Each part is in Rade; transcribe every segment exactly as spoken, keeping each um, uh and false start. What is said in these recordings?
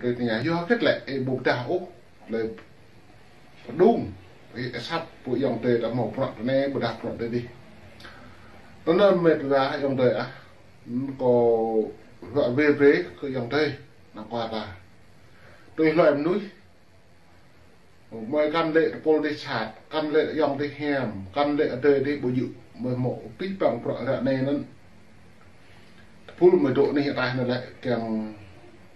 Tơ ñu yua kơ lĕ ih ƀuh dah ôh, lĕ pơdŭng, ih asăp pô ayŏng adei ta mâo prăk tơ anei, ƀudah prăk tơ dih. Tơ anăn mĕt wa ayŏng adei ah, kâo ruă wê brei kơ ayŏng adei, năng kua ta. Tui hluê mnuih, mơi kăn lĕ tơpul dih sat, kăn lĕ ayŏng dih hiam, kăn lĕ adei dih ƀu jŭ, mơi mâo pih păng prăk ră anei anăn. Tơpul mơi dôk anih ataih anăn lĕ kiăng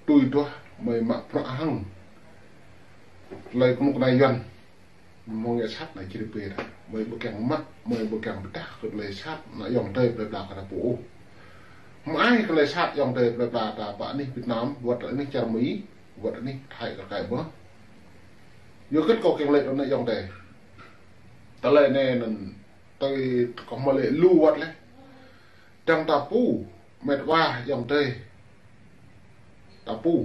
tui duah mơi mă prăk hăng. Tơlơi knŭk kna Yuăn. Mơ̆ng ngă sat na čri pê ta. Mơi ƀu kiăng mă, mơi ƀu kiăng pơdah kơ tơlơi sat na ayŏng adei plei pla kơ ta pô. Mă ai kơ tơlơi sat ayŏng adei plei pla ta pă anih Việt Nam, wăt anih čar Mi, wăt anih Thái kơ kai bơ. Yua kơ kâo kiăng lĕ na ayŏng adei. Tơlơi anei anăn tơ kâo mă lĕ lu wăt leh. Dăng ta pô, mĕt wa ayŏng adei. Ta pô.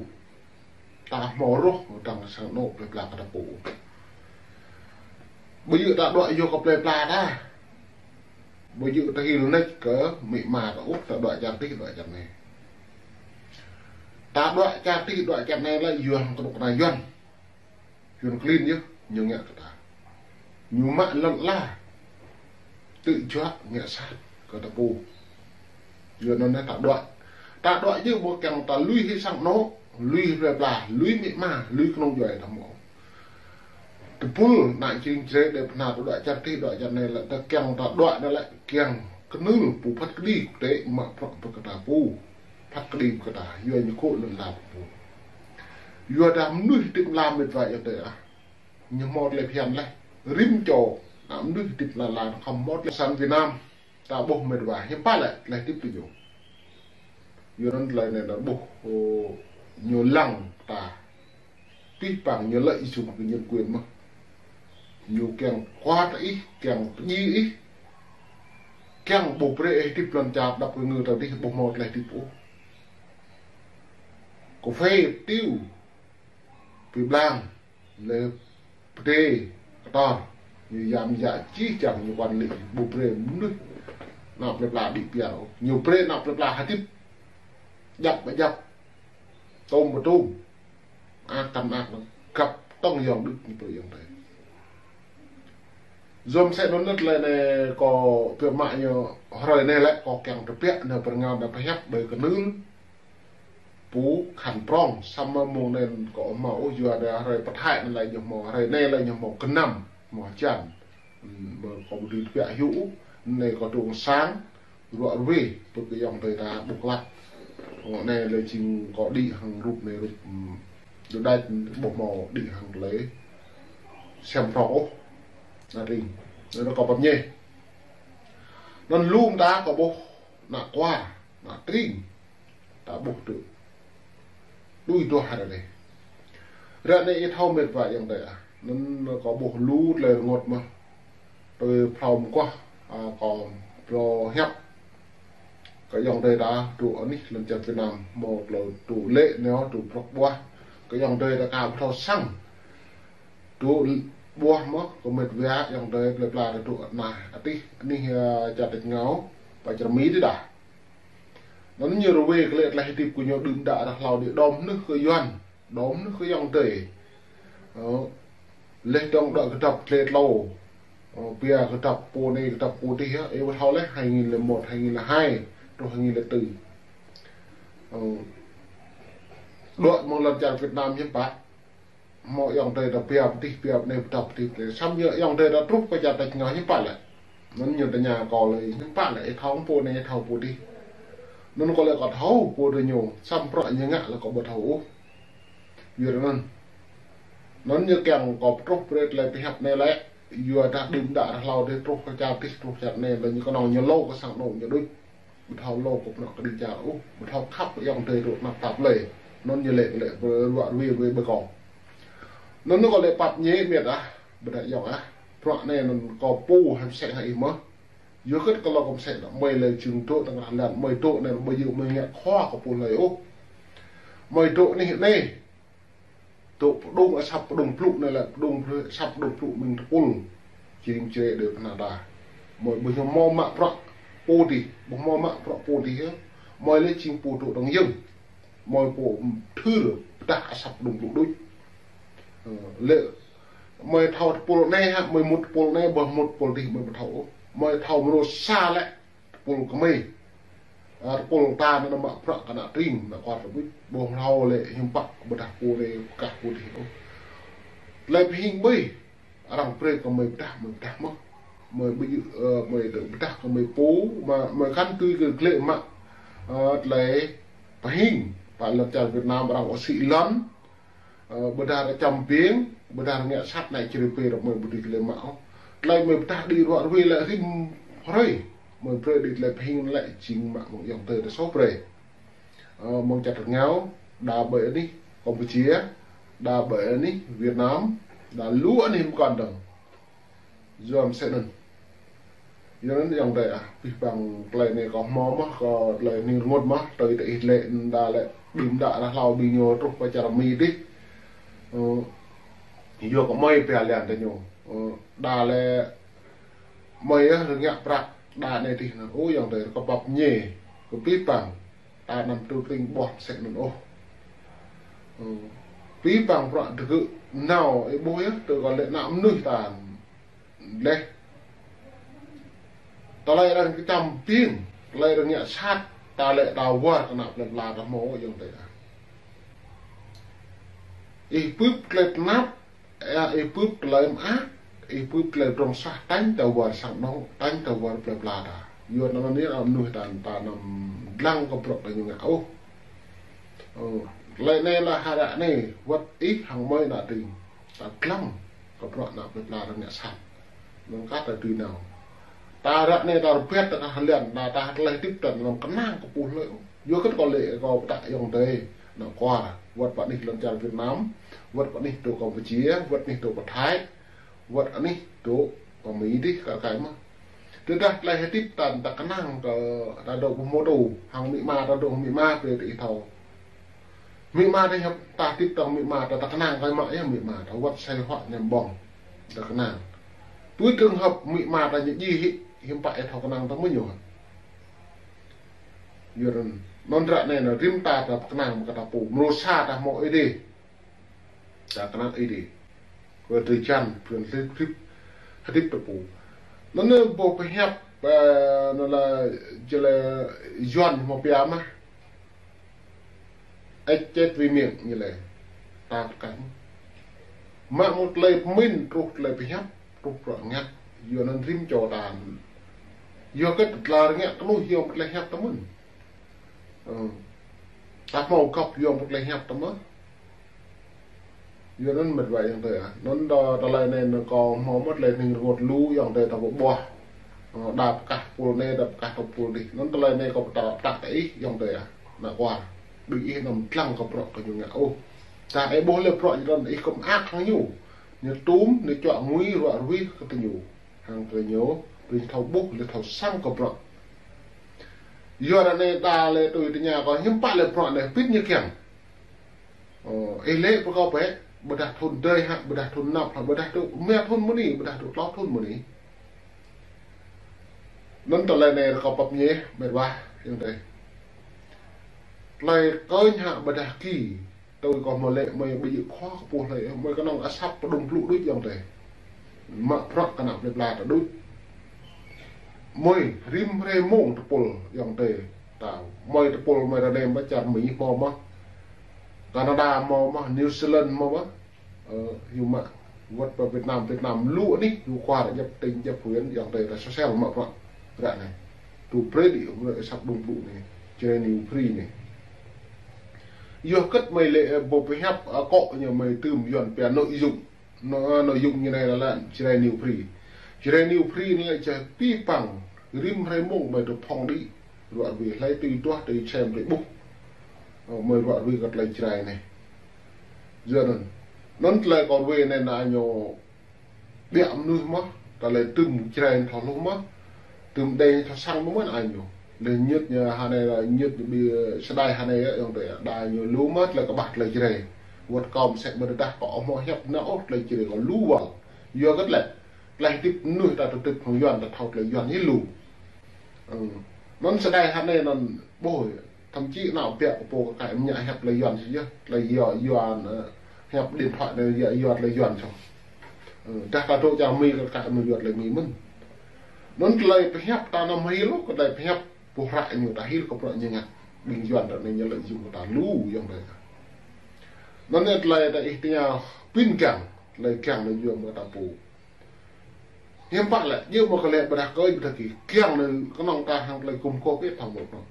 Ta mâo roh, dăng sang anôk plei pla kơ ta pô. Ƀu jŭ ta đuaĭ yua kơ plei pla ta. Ƀu jŭ ta hil nĕč kơ amĭ ama ta ôh, ta đuaĭ čar dih, đuaĭ čar anei. Ta đuaĭ čar dih, đuaĭ čar anei lĕ yua hăng knŭk kna Yuăn. Yuăn klin yơh, ñu ngă kơ ta. Ñu mă lăn ala. Tŭ juă ngă sat kơ ta pô. Yua anăn ta đuaĭ. Ta đuaĭ yơh ƀu kiăng ta lui hĭ sang anôk, lui hĭ plei pla, lui amĭ ama, lui knŏng djuai ta mâo. Tơpul, na čring čre đei pơhna ta đuaĭ čar dih, đuaĭ čar anei lĕ, ta kiăng ta đuaĭ anăn lĕ, kiăng knưl pô phat kđi, tĕ mă prăk pơ kơ ta pô. Phat kđi pơ kơ ta, yua ñu kô̆ lăn ala pô. Yua dah mnuih hdĭp mlam mĕt wa ayŏng adei ah. Ñu mâo tơlơi phiăn leh. Rĭm čô, na mnuih hdĭp lăn ala khăm mâo tơlơi săn Việt Nam. Ta ƀuh mĕt wa, hiam pă lĕ, tơlơi hdĭp tơ ñu. Yua anăn tơlơi anei ta ƀuh, ơ, ñu lăng ta. Pih păng ñu lĕ ih sum kơ nhân quyền mơh. Ñu kiăng kuat ih, kiăng pơdjai ih. Kiăng ƀu brei ih hdĭp lăn čar dăp kơ ngư ta dih ƀuh mâo tơlơi hdĭp ôh. Kơ phê tiu. Bi blang, lĕ pơdê, kơtor, ñu yam yă čih čang ñu quản lý, ƀu brei mnuih, na plei pla đĭ piar ôh. Ñu brei na plei pla hdĭp, djăp ƀă djăp, tôm ƀă tôm, ak kăm ak, găp tŏng yŏng đuč ñu brei yŏng tê. Yua msĕ anăn lĕ anei kâo pia mă ñu hrơi anei lĕ kâo kiăng tơbiă nao pơrngao nao pơhiăp ƀơi knưl. Pô khăn prŏng, samơ̆ mông anei kâo mâo ôh yua dah hrơi pơthai anăn lĕ ñu mâo, hrơi anei lĕ ñu mâo knăm, mâo hjan. Hm, mơ̆ kâo ƀu dưi tơbiă hiu ôh, anei kâo dôk sang, ruă ruê, pơ kơ ayŏng adei ta ƀuh klăk. Ơ, anei lĕ jing kâo đĭ hăng rup anei rup, hm, đuđač ƀuh mâo đĭ hăng tơlơi. Sem prŏng ôh, na tring. Anăn kâo pap ñê. Anăn lu mta kâo ƀuh, na kua, na tring. Ta ƀuh tŭ. Tui duah ră anei. Ră anei ih thâo mĕt wa ayŏng adei ah. Anăn kâo ƀuh lu tơlơi rngôt mơh. Tui phrâo mkuah, a, kâo phrâo hiăp. Kơ ayŏng adei ta tŭ anih lăn čar Việt Nam. Mâo tơlơi tŭ lĕ nao tŭ prŏk ƀuah. Kơ ayŏng adei ta ka phrâo săng. Tŭ ƀuah mơh kơ mĕt wa ayŏng adei plei pla ta tŭ anah. Atih, anih, a, čar tač ngao. Pă čar Mi tih dah. Anăn ñu ruê kơ lĕ tơlơi hdĭp kơ ñu đưm đă ară hlâo dih đom nưh kơ Yuăn, đom nưh kơ ayŏng adei. Ơ, leh dŏng đuaĭ kdăp tlê tlâo. Ơ, pia kdăp pô anei kdăp pô dih yơh, ih ƀuh thâo leh hai nghìn lẻ một, hai nghìn lẻ hai, truh hai nghìn lẻ tư. Ơ, đuaĭ mơ̆ng lăn čar Việt Nam hiam pă. Mâo ayŏng adei ta pia pơdih, pia pơdih, pơdih, pơdih. Samơ̆ ñu ayŏng adei ta truh kơ čar tač ngao hiư̆m pă lĕ. Anăn ñu tơña kâo lĕ, hiư̆m pă lĕ, ih thâo pô anei, ih thâo pô dih. Anăn kâo lĕ kâo thâo pô dih ñu, samơ̆ prăk ñu ngă lĕ kâo ƀu thâo ôh. Yua anăn. Anăn ñu kiăng kâo pơtruh brei tơlơi pơhiăp anei lĕ, yua dah đưm đă ară hlâo dih truh kơ čar dih, truh čar anei lĕ ñu knŏng ñu lâo kơ sang anôk ñu đuč. Ƀu thâo lâo kơ prăk kđi čar ôh, ƀu thâo khăp ayŏng adei tŭ anăp tap lei. Anăn ñu lĕ, lĕ ruă ruê ruê ƀơi kâo. Anăn kâo lĕ pap ñê mĕt ah, ƀiădah ayŏng ah. Prăk anei anăn kâo pô hăm msĕ hăng ih mơh. Yua kơ kâo lâo kơ msĕ dah mơi lĕ jing dôk tơngah lăn, mơi dôk anei ƀu djŏ mơi ngă khua kơ pô hlei ôh. Mơi dôk anih anei. Dôk pơdŭng asăp pơdŭng plŭ anei lĕ pơdŭng plŭ, asăp pơdŭng plŭ mơ̆ng tơpul. Jing čre đei pơhna ta. Mơi ƀu mâo mă prăk pô dih, ƀu mâo mă prăk pô dih yơh. Mơi lĕ jing pô dôk dơ̆ng yơ̆ng. Mơi pô thưr pdah asăp đŭng blŭ đuč. Ơ, lĕ mơi thâo tơpul anei hă, mơi mŭt tơpul anei, ƀuh mŭt tơpul dih mơi ƀu thâo ôh. Mơi thâo mrô sa lĕ tơpul kơ mơi. Ơ, tơpul ta anăn mă bruă kơ ană tring, ană kwar tơbĭt. Ƀuh mrâo lĕ hiưm pă ƀiădah pô anei pơkah pô dih ôh. Tơlơi pơhing ƀai, arăng brei kơ mơi pdah, mơi pdah mơh. Mơi ƀu djŏ, ơ, mơi dơ̆ng pdah kơ mơi pô, mă mơi kăn tui kơ klei mă, ơ, tơlơi pơhing. Pă lăn čar Việt Nam arăng ôh sĭ lăn, ơ, ƀiădah arăng čăm biêng, ƀiădah arăng ngă sat anei čri pê arăng mơi ƀu dưi klei mă ôh. Tơlơi mơi pdah đĭ ruă ruê lĕ rĭm hrơi. Mơi brei đĭ tơlơi pơhing lĕ jing mă mơ̆ng ayŏng adei ta soh brei. Ơ, mơ̆ng čar rơngao, đa ƀơi anih Campuchia, đa ƀơi anih Việt Nam, đa lu anih mkăn dơ̆ng. Yua msĕ anăn. Yua anăn ayŏng adei ah, pih păng tơlơi anei kâo hmâo mơh, kâo tơlơi hnĭng rơngot mơh, tui tơ ih lĕ đa lĕ, ƀĭm đa ară hlâo ƀing ñu truh pơ čar Mi dih. Ơ, yua kơ mơi pia lian tơ ñu. Ơ, đa lĕ mơi ah, rơngiă prăk, đa anei dih anăn. Ơ, ayŏng adei kâo pap ñê, kơ pih păng. Ta anăn tŭ tring ƀuah msĕ anăn ôh. Ơ, pih păng bruă dơgơ̆ nao, ih ƀuh yơh, tơ kâo lĕ ană mnuih ta leh. Tơlơi arăng kčăm biêng, tơlơi arăng ngă sat, ta lĕ ta war kơ ană plei pla ta hmâo ayŏng adei ah. Ih bưp klei tnap, ơ, ih bưp tơlơi mơak, ih bưp tơlơi drŏng sah tañ ta war sang anôk, tañ ta war plei pla ta. Yua anăn anei ană mnuih ta, ta anăm dlăng kơ bruă ta ñu ngă ôh. Ơ, tơlơi anei lĕ hră anei, wăt ih hŏng mơi ană tring. Ta dlăng kơ bruă ană plei pla arăng ngă sat. Anăn kah ta dưi nao. Ta hră anei ta rơbet ta kah lian, ta, ta tơlơi hdĭp ta anăm knang kơ pô hlei ôh. Yua kơ kâo lĕ kâo pơtă ayŏng adei, ană kwar, wăt pơ anih lăn čar Việt Nam, wăt pơ anih dôk Campuchia, wăt anih dôk pơ Thái, wăt anih dôk pơ Mi dih kar kaĭ mơh. Tơdah tơlơi hdĭp ta, ta knang kơ ta dôk pơ mô tô, hŏng amĭ ama ta dôk amĭ ama brei ta ih thâo. Amĭ ama ta hiăp ta hdĭp ta amĭ ama ta, ta knang kơ mă yơh amĭ ama ta, wăt asei huă ñăm ƀơ̆ng. Ta knang. Tui trường hợp amĭ ama ta ñu djiê hĭ, hiưm pă ih thâo knang ta mơ̆ ñu hă. Yua anăn, anăn hră anei anăn rĭm ta ta knang mă kơ ta pô, mrô sa ta hmâo Aê Diê. Ta knang Aê Diê. Kơ drei čiăng, kơ hdĭp, hdĭp, hdĭp ta pô. Anăn anei boh pơhiăp, ơ, anăn lĕ, jing lĕ Yuăn hmâo pia mơh. Ĕč čĕt wĭ miêng ñu lĕ. Ta pơkăng. Mă mŭt tơlơi pơmĭn truh tơlơi pơhiăp, truh bruă ngă. Yua anăn rĭm čô ta. Yua kơ tơlơi ngă knuih yua mŭt tơlơi hiăp ta mơ̆n. Ơ. Ta hmâo găp yua mŭt tơlơi hiăp ta mơ̆n. Yua anăn mĭt wa ayŏng adei ah. Anăn dŏ tơlơi anei anăn kâo hmâo mŭt tơlơi hnĭng rơngot lu ayŏng adei ta ƀuh ƀuah. Ơ, đa pơkah pôl anei, đa pơkah tơpôl dih. Anăn tơlơi anei kâo pơtă, pơtă kơ ih ayŏng adei ah. Ană kwar. Ƀing ih anăm dlăng kơ bruă kơ ñu ngă ôh. Ta ih ƀuh lĕ bruă ñu anăn ih kăm ak hŏng ñu. Ñu tum, ñu čuă ngui ruă ruih kơ tơ ñu. Hăng kơ ñu, ƀing thâo ƀuh, lĕ thâo săng kơ bruă. Yua anăn anei đa lĕ tui tơña kâo hiưm pă lĕ bruă anei pĭt ñu kiăng. Ơ, ih lĕ pơ kâo bĕ, ƀiădah thŭn dei hă, ƀiădah thŭn anăp hă, ƀiădah dôk êma thŭn mơ̆ng anei, ƀiădah dôk tlâo thŭn mơ̆ng anei. Anăn tơlơi anei kâo pap ñê, mĭt wa, ayŏng adei. Tơlơi kơnh hă ƀiădah ki, tui kâo hmâo lĕ mơi ƀu djŏ khua kơ pô hlei, mơi knŏng asăp pơdŭng blŭ đuč ayŏng adei. Mă bruă kơ ană plei pla ta đuč. Mơi rĭm hrei mmông tơpul ayŏng adei. Ta, mơi tơpul mơi rơnêm mă čar Mi hmâo mơh. Canada hmâo mơh, New Zealand hmâo mơh. Ơ, hiu mă wăt pơ Việt Nam, Việt Nam lu anih, lu kwar djăp tỉnh, djăp huyện, ayŏng adei ta sosel mă bruă. Ră anei. Tŭ brei đĭ, brei asăp pơdŭng blŭ anei. Jrai New Free anei. Yua kơ mơi lĕ, ơ, boh pơhiăp, ơ, akŏ ñu mơi tŭm Yuăn pia nội dung. Nó, nó dùng như này là lĕ Jrai New Free. Jrai New Free anei lĕ jing pih păng rĭm hrei mmông mơi dôk phŏng đĭ. Ruă ruê hlei tui duah tui sem tui ƀuh. Ơ, mơi ruă ruê kơ tơlơi Jrai anei. Yua anăn. Anăn tơlơi kâo ruê anei anăn ñu ƀiă mnuih mơh, tơlơi tŭm Jrai thâo hluh mơh. Tŭm đei thâo săng mơh mơ̆n ai ñu. Leh ñŭt ñu hơnai lĕ ñŭt ñu bi sơdai hơnai yơh ayŏng adei. Đa ñu lu mơh tơlơi kƀah tơlơi Jrai. Wăt kâo msĕ mơ̆ tơdah kâo amâo hiăp nao ôh tơlơi Jrai kâo lu wăl. Yua kơ tơlơi. Tơlơi hdĭp mnuih ta tơtĭp hŏng Yuăn ta thâo tơlơi Yuăn ñu lu. Ơ. Anăn sơdai hơnai anăn ƀuh. Thậm chí nao biă kơ pô kơ kăi mñă hiăp tơlơi Yuăn si yơh, tơlơi Yuăn, Yuăn, ơ, hiăp điện thoại anei yua, yua tơlơi Yuăn sŏ. Ơ, dah ta dôk čar Mi kơ kăi mă yua tơlơi Mi mơ̆n. Anăn tơlơi pơhiăp ta năm hil, kơ tơlơi pơhiăp pô hră ñu ta hil kơ bruă ñu ngă. Ƀing Yuăn ta anei ñu lợi dụng kơ ta lu ayŏng adei. Anăn anei tơlơi ta ih tơña pin kiăng, tơlơi kiăng anei yua mơ̆ ta pô. Hiam pă lĕ, yua mơ̆ kơ lĕ ƀiădah kơ ƀiădah kơ kiăng anei knŏng ta hăng tơlơi gum gôp ih thâo mă bruă.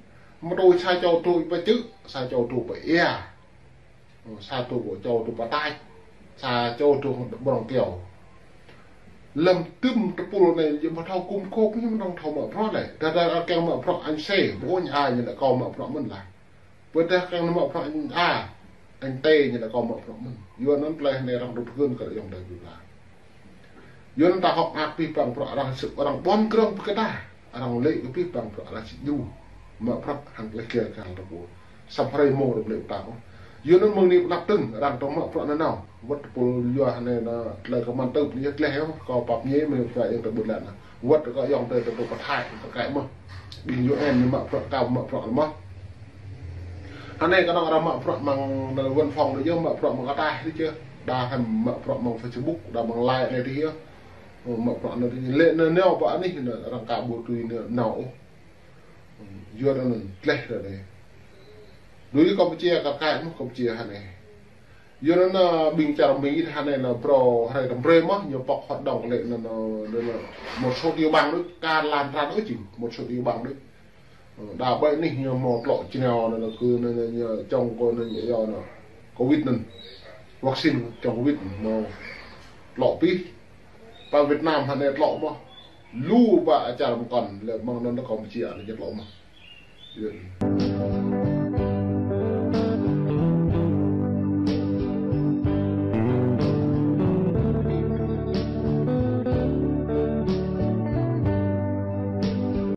Mă tui sa čô tui pơ čư̆, sa čô tui pơ ia. Sa tui pơ čô tui pơ tač, sa čô tui ƀrŏng kyâo. Lăm tŭm tơpul anei, yua mơ̆ thâo gum gôp ñu mơ̆ knŏng thâo mă bruă lĕ. Dah dah kiăng mă bruă anh C, ƀuh ñu ai ñu lĕ kâo mă bruă mơ̆n lah. Ƀiădah kiăng mă bruă anh A, anh T ñu lĕ kâo mă bruă mơ̆n. Yua anăn tơlơi anei arăng dôk pơkơn kơ ayŏng adei ƀiădah. Yua anăn ta hŏk mơak pih păng bruă arăng sĭt arăng ƀuăn krŏng pơkơta. Arăng lĕ kơ pih păng bruă arăng sĭt djru. Mă bruă hăng tơlơi kiăng kơ arăng tơpul. Săm hrei mông arăng lĕ păng. Yua anăn mơ̆ng anei pơnăp tơ̆ng arăng tơ̆ng mă bruă nanao. Wăt tơpul yua anei na tơlơi kơ măn tơ̆p anei yơh tleh yơh. Kâo pap ñe mơ̆ng kơ ayŏng tơpul lĕ na. Wăt kơ ayŏng adei tơpul pơthai kơ kăi mơh. Ƀing U N ñu mă bruă kâo mă bruă mơh. Anei knŏng arăng mă bruă mơ̆ng anăn văn phòng anei yơh mă bruă mơ̆ng kơ taih anei yơh. Đa hăm mă bruă mơ̆ng Facebook, đa mơ̆ng Line anei dih yơh. Ơ, mă bruă anăn dih. Lĕ anăn nao ƀă anih anăn arăng ka ƀu tui anăn nao ôh. Yua anăn tleh anei. Dui Campuchia kơ kăi mơh Campuchia anei. Yua anăn, ơ, ƀing čar Mi anei na brô hrei tăm brei mơh ñu pŏk hoạt động lĕ anăn, anăn, anăn một số tiểu bang đuč, ka lan tran đuč jing, một số tiểu bang đuč. Ơ, đa ƀai anih ñu mâo tlŏ čnao anăn kơ anăn ñu čŏng kơ anăn ñu yua anăn Covid anăn. Vaccine čŏng Covid anăn mâo tlŏ pih. Pă Việt Nam anei tlŏ mơh. Lu ƀă čar mkăn lĕ mơ̆ng anăn Campuchia anei tlŏ mơh. Yua.